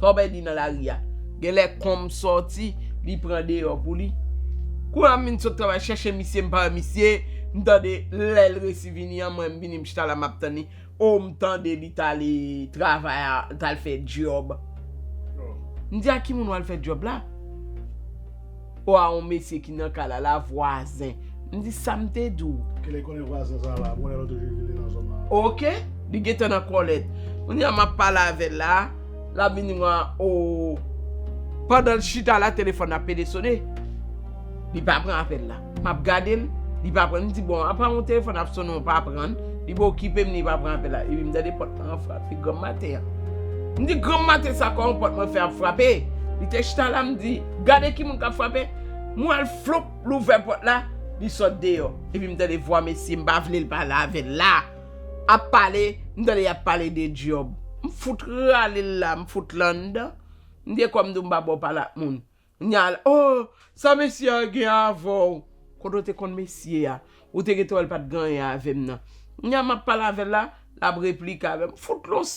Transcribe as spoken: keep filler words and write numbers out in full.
Kòb Èdi nan lari a. Genlè kon m sòti, li pran deyò pou li. Kounye a m vin sot travay chèche misye, m pa wè misye, m tande lè l resi vini an, mwen m vini m chita la m ap tann li. O, m tande li t ale travay a, l t al fè djòb. M di, a ki moun w al fè djòb la? O, a yon mesye ki nan kay la, la vwazen. M di, sa m te di w? Kilè konnen vwazen sa la, konnen lòt jou vini nan zòn nan. Oke, li gentan nan kòlèt. Kounye a m ap pale avè l la, l ap vin di mwen, o, pandan l chita la, telefòn ap pede sone. Li pa pran apèl la. M ap gade l, li pa pran. M di, bon, apa yon telefòn ap sone, w pa pran. Li pa okipe m, li pa pran apèl la. Epi m tande pòt mwen an frape granm maten an. M di, granm maten sa, kòman pòt mwen fè ap frape? Li te chita la, m di, gade ki moun k ap frape. M wè l floup, l ouvè pòt la, li sot deyò. Epi m tande vwa mesye, m pa vle l pale avè l la. Ap pale, m tande y ap pale de djòb. M fout rale l la, m fout l anndan. M di, e kòm di w m pa ba w pale ak moun. Kounye a, oh, sa mesye a gen avè w? Kote w te konn mesye a? Ou te gentan wè l pa t gen anyen avè m nan. Kounye a m ap pale avè l la, l ap replike avè m. Fout l yon